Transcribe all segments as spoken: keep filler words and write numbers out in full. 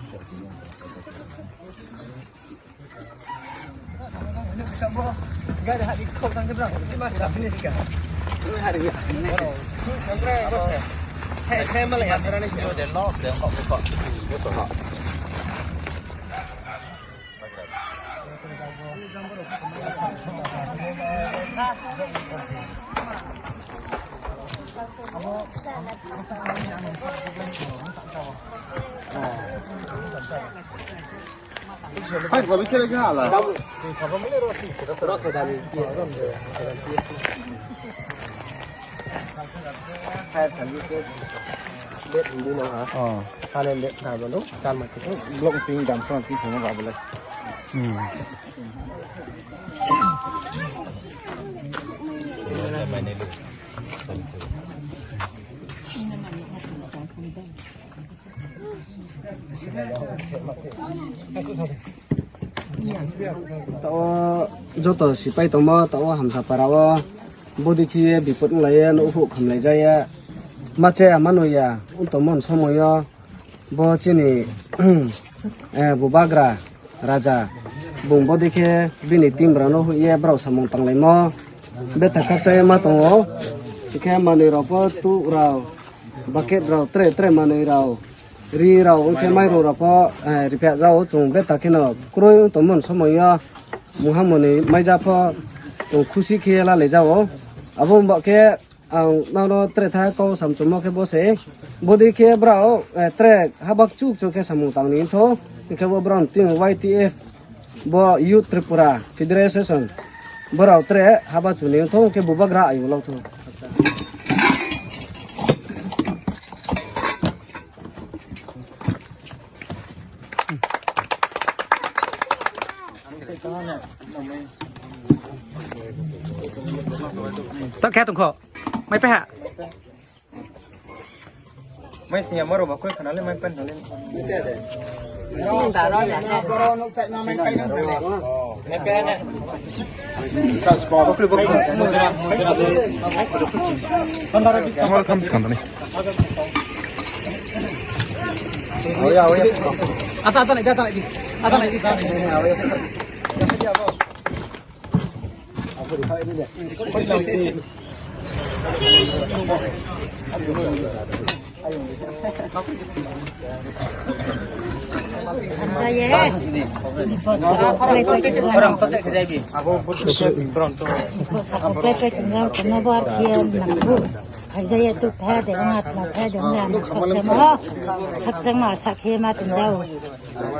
Oh. Block chini dam song chini thangma ba belai. Hmm. Tao joto sipai tongma tao Hamsapara o bodi khe bipot wnglaye, nukhuk khamlaijaye, ma chaya ma nuya wng tongmani somoyo bo chini, eh, bubagra raja bung bodi khe bini team rano huye borok samung tanglaimo. Beta khakchaya ma tongo, hwnkhe manwi rok bo tu rao, bucket rao, tre tre manwi rao, ri rao, hwnkhe mairung rao pho, eh, ripya jao. Chwng beta kheno kwrwi wng tongmani somoyo mungha mwnwi maija pho chwng khusi khe lalai jao. Abo wngba khe ang nono tre tha kok samchwngmo khe bo se. Bodi khe borok, eh, tre habak chuk chuk khe samung tangni wngtho. Hwnkhe bo borok team Y T F, bo Youth Tripura Federation, borok tre haba chuni wngtho, hwnkhe bubagra ayung lok tho. Ta khe tongkho. Mai peha. Mai siya maro ba koi khana le mai pen le. Mai peha ne. Mudra, mudra. Mudra bis. Maro tham skandani. Oya, oya. Acha, acha, acha, acha, acha, acha. Khakchangma sakhe ma tongjago.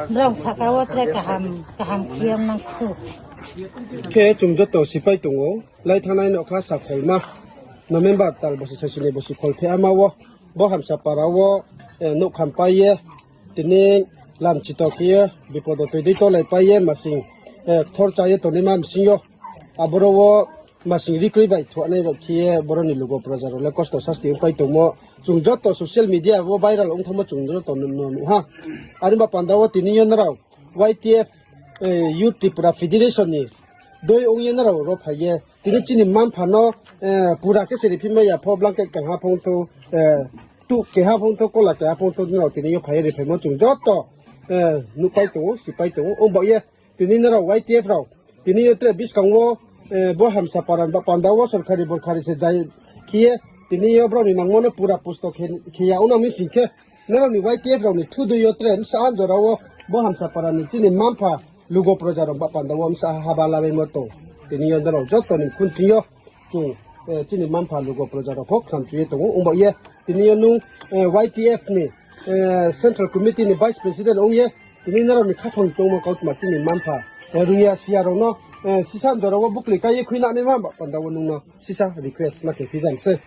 Borok saka o tre kaham, kaham khiyang nang sukhu. Khe chwng joto sipai tongo, lai thangnai nokha sakholma. November tal bosi saichini bosi khol phe ama o, bo Hamsapara o, eh, nuk kham pai ye, tini lam chitok ye, bipodo twi dwi tolai pai ye, masing, eh, thor cha ye tonwi ma msing yo. Aboro o masing rikrwi bai thuanai bai khiye boroni lugo proja rok le kosto sasti wng pai tongmo. Chwng joto social media o viral wng thangma chwng joto no, no, nukha. Ani ba panda o tini yo norok Y T F, eh, Youth Tripura Federation ni doi wng ye norok ro phai ye. Tini chini manpha no, eh, pura khe se riphi maya pho blanket keha phung thu, eh, tu keha phung thu, kola keha phung thu norok tini yo phai ye riphaimo chwng joto, eh, nupai tongo, sipai tongo. Wng ba ye tini norok Y T F rok tini yo tre bwskango, eh, bo Hamsapara ba panda o sorkari borkari se jai khiye tini yo borok ni nangmano pura pusto khe, khiya wngna mwi sing khe norok ni Y T F rok ni thudui yo tre msa jora o bo Hamsapara ni chini manpha lugo proja rok ba panda o msa haba labai mo tong. Tini yo norok joto ni khun twi yo chwng, eh, chini manpha lugo proja rok phok kham chuye tongo. Wng ba ye tini yo nung, eh, Y T F ni, eh, Central Committee ni Vice President wng ye tini norok ni khaphang chongma kautma chini manpha, eh, rungya siya rok no, eh, sisa jora o bukli kai ye khwi nani ma ba panda o nung no sisa request ma khe phi jang se.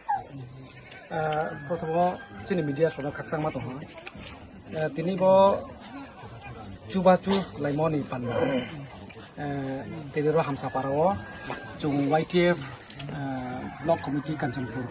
Ah, prothomo chini media rok no khakchangma tong ha. Eh, tini bo chubachu laimoni panda. Eh, tini ro Hamsapara o chwng Y T F, eh, Block Committee Kanchanpur